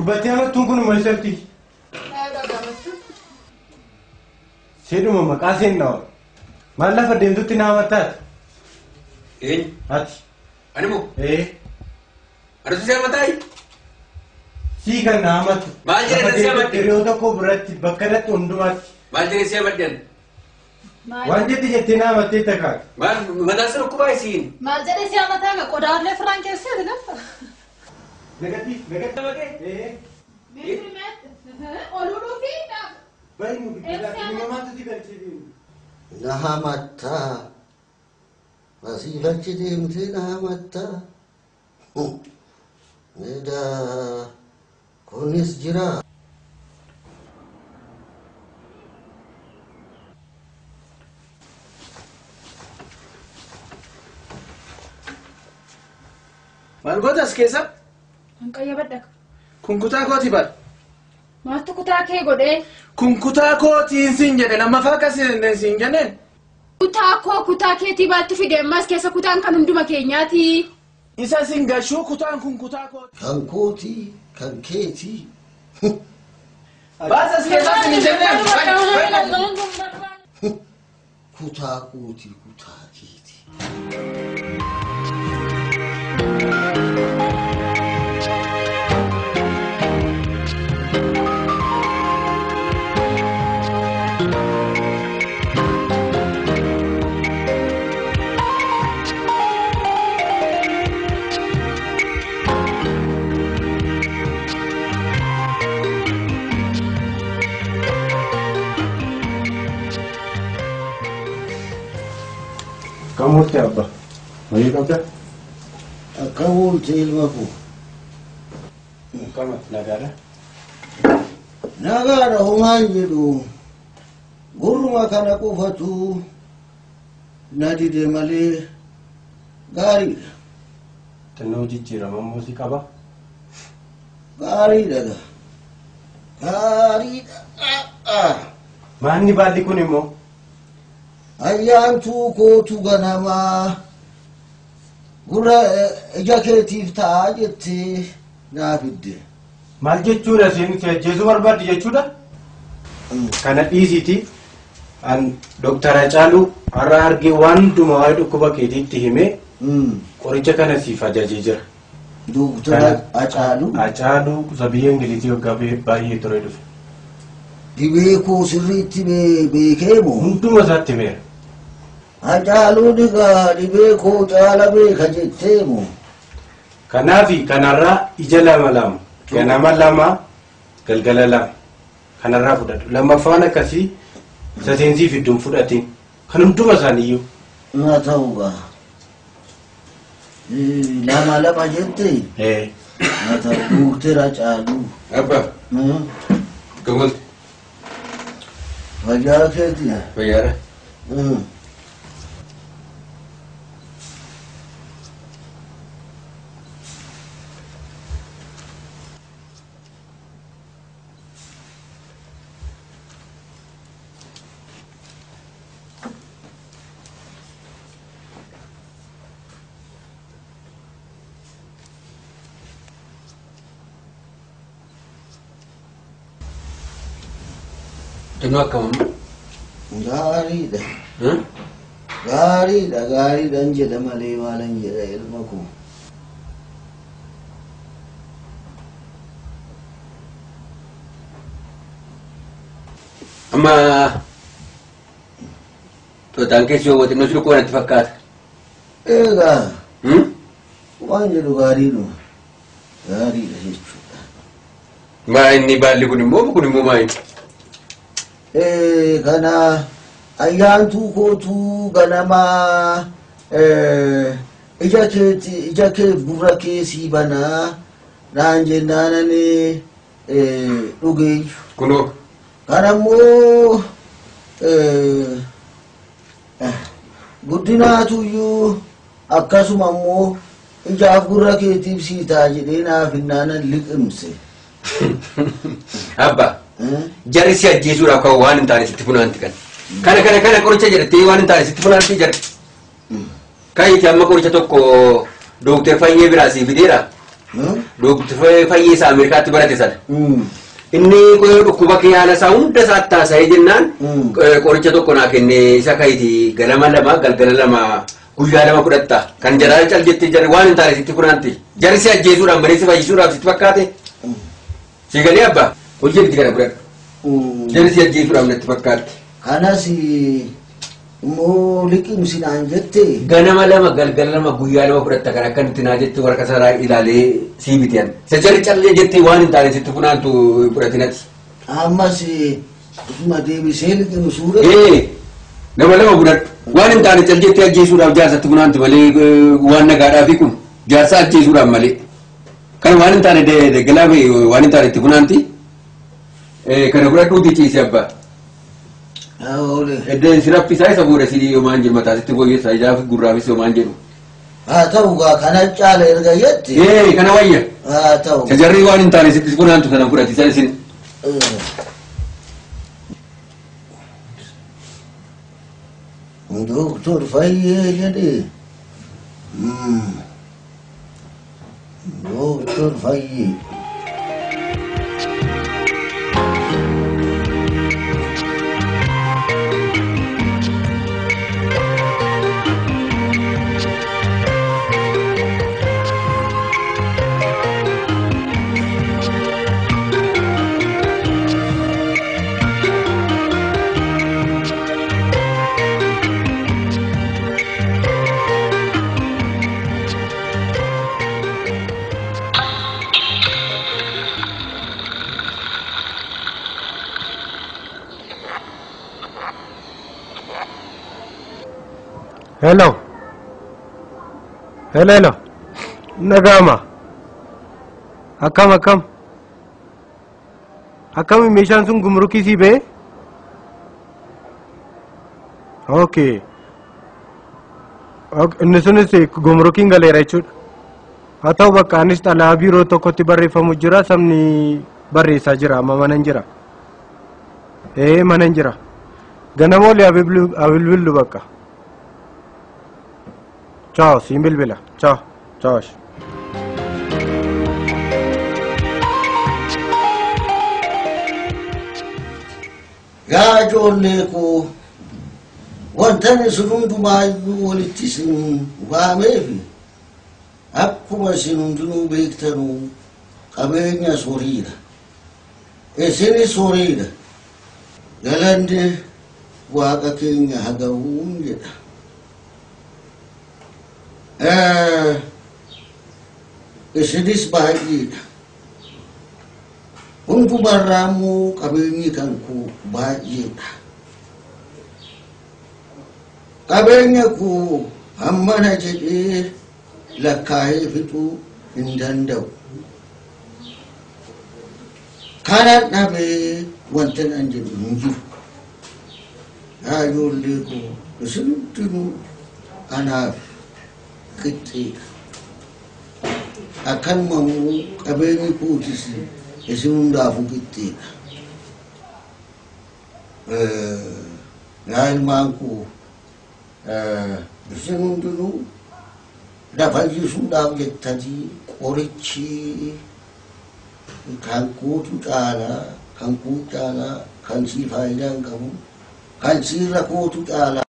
Gurbattii amattuun kun maal? Seeduma maqaa seenaa maal lafa deemtutti na hamattaati? Eenyu? Ati. Ani moo? Ee. Ani si hamataayi? Sii kan na hamattu. Maal jedhee si hamatte? Hiriyoota koo biratti bakka irratti hundumaatti. Maal jedhee si hamatte ani? Waan jetti jettee na hamattee takkaati. Maal mataa si dhukkubaa isiin? Maal jedhee si hamataa qodaallee firaan keessee ati lafa. Nagatti nagatti. Ee. Oluu dhufii. Na hamattaa asii achi deemtee na hamattaa Edaa kunis jira. Maal goota as keessa? Kan qayyabadha. Kun kutaa kooti bar. Maaltu kutaa kee godhee? Kun kutaa kootiin siin jedhe lammaffaa akkasii siin jenneen. Kutaa koo kutaa keetii baatti fide ammas keessa kutaan kan hunduma keenyaati. Isa siin gashuu kutaan kun kutaa kooti. Kan kootii kan keetii. Baasa as keessaa siin jenneen. Kutaa kootii kutaa keetii. Kam oolte abbaa? Wayii qabdaa? Akkam oolte ilma koo? Akkam nagaadha? Nagaadha homaan jedhu gurruma kana qofatu na dide malee gaariidha. Xinnoo jijjiirama muuzii qaba? Gaariidha. Gaariidha. Maanni baalli kun immoo? Ayyaantuu kootu ganamaa gurra ija keetiif ta'a jettee naa fidde. Maal jechuudha siin si ajjeesuu barbaaddi jechuudha? Kana dhiisiiti an Dooktar Hacaaluu har'a argee waan hundumaa waa'ee dhukkuba keetiitti himee qoricha kana siif ajajee jira. Dooktar Hacaaluu? Hacaaluu isa biyya Ingilizii waggaa baay'ee ture dhufe. Dhibee koo sirriitti beekee moo? Hunduma isaatti beera. Hacaaluun egaa dhibee koo caala beeka jettee moo? Kanaafi kanarraa ija lama lama ganama lama galgala lama kanarraa fudhadhu. Lammaffaan akkasii isa seensii fidduun fudhatiin kan hunduma isaaniiyyuu. Na ta'u gaa. Lama lama jettee? Ee. Na ta'u Dooktar Hacaaluu. Abbaa. Akkam oolte? Fayyaa keetii? Fayyaadha. Xinnoo akkam amma? Gaariidha. Gaariidha gaariidhaan jedha malee maalan jedha ilma koo. Amma tootaan keessi yoo xinnoo si dhukkuba natti fakkaata. Egaa waan jedhu gaariidhuma. Gaariidha jechuudha. Maa inni baalli kun immoo maa inni? Kana ayyaantuu kootuu ganamaa ija keeti ija kee gurra kee sii banaa naan jennaanani dhugeeyyu. Kunoo. Kanammoo guddinaatuyyuu akkasuma immoo ijaaf gurra keetiif sii ta'a jedhee naaf hinnaanan liqimse. Abbaa. Jarri si ajjeesuudhaaf kan waan hin taane sitti funaanti kan. Kana kana kana qoricha jedhattee waan hin taane sitti funaanti jarri. Kaayiti amma qoricha tokko Dooktar Fayyee biraa sii fideera. Dooktar Fayyisaa Ameerikaatti barate sana. Inni dhukkuba kee haala isaa hunda isaa taasisee jennaan qoricha tokko naa kenne isa ka'iti ganama 2 galgala 2 guyyaa 2 fudhatta. Kan jaraa cal jettee jarri waan hin taane sitti funaanti. Jarri si ajjeesuudhaan malee si fayyisuudhaaf sitti fakkaate. Si galee abbaa hojii kana fudhadhu. Jarri si ajjeesuudhaaf natti fakkaatti. Kanas immoo liqimsinaan jette. Ganama 2 galgala 2 guyyaa 2 fudhatta kan akka nuti naa jette waraqaa sanaa ilaalee sii bitiyan. Isa jarri callee jettee waan hin taane sitti funaantu fudhatinati. Ammas dhuma deebisee liqimsuudha. Nama 2 fudhadhu. Waan hin taane cal jettee ajjeesuudhaaf jaarsatti funaantu malee waan nagaadhaafi kun jaarsa ajjeesuudhaaf malee. Kan waan hin taane deggalaa waan hin taane itti funaanti. Kana fudhadhuuti ciisi abbaa. Eddeen sirappi isaa isa booda sidii yoomaan jedhu mataa sitti fooyyessa ijaaf gurraafis yoomaan jedhu. Haa ta'u gaa kana caala erga jetti. Kana wayya. Haa ta'u. Shajarri waan hin taane sitti funaantu sana fudhati isa isin. Dooktor Fayyee jedhee. Dooktor Fayyee. Hello. Hello, hello. Nagama. Akkam akkam. Akkam meeshaan sun gumrukii sii ba'e? Okay. Inni sunis gumrukiin galeera jechuudha. Haa ta'u bakka anis xalayaa biiroo tokkotti barreeffamu jira sabni barreessaa jira amma mana hin jira. Mana hin jira. Ganama olii abilbillu bakka. Ciao, siin bilbila. Ciao. Ciao. Yaa ijoollee koo wanta isin hundumaayyuu walitti isin waameef akkuma isin hundinuu beektanuu qabeenya horiidha. Isinis horiidha. Galanni waaqa keenya haa ga'uun jedha. Isinis baay'eedha. Hundumarraa immoo qabeenyi kan koo baay'eedha. Qabeenya koo hammana jedhee lakkaa'ee fixuu hin danda'u. Kana dhabee wanti an jedhu hin jiru. Yaa ijoollee koo isin hundinuu anaaf qixxeedha. Akkanuma immoo qabeenyi kootis isin hundaafuu qixxeedha. Yaa ilmaan koo isin hundinuu na fayyisuudhaaf jettanii qorichi kan kootu caalaa kan kuu caalaa kan sii faayidaa hin qabu kan siirra kootu caalaa.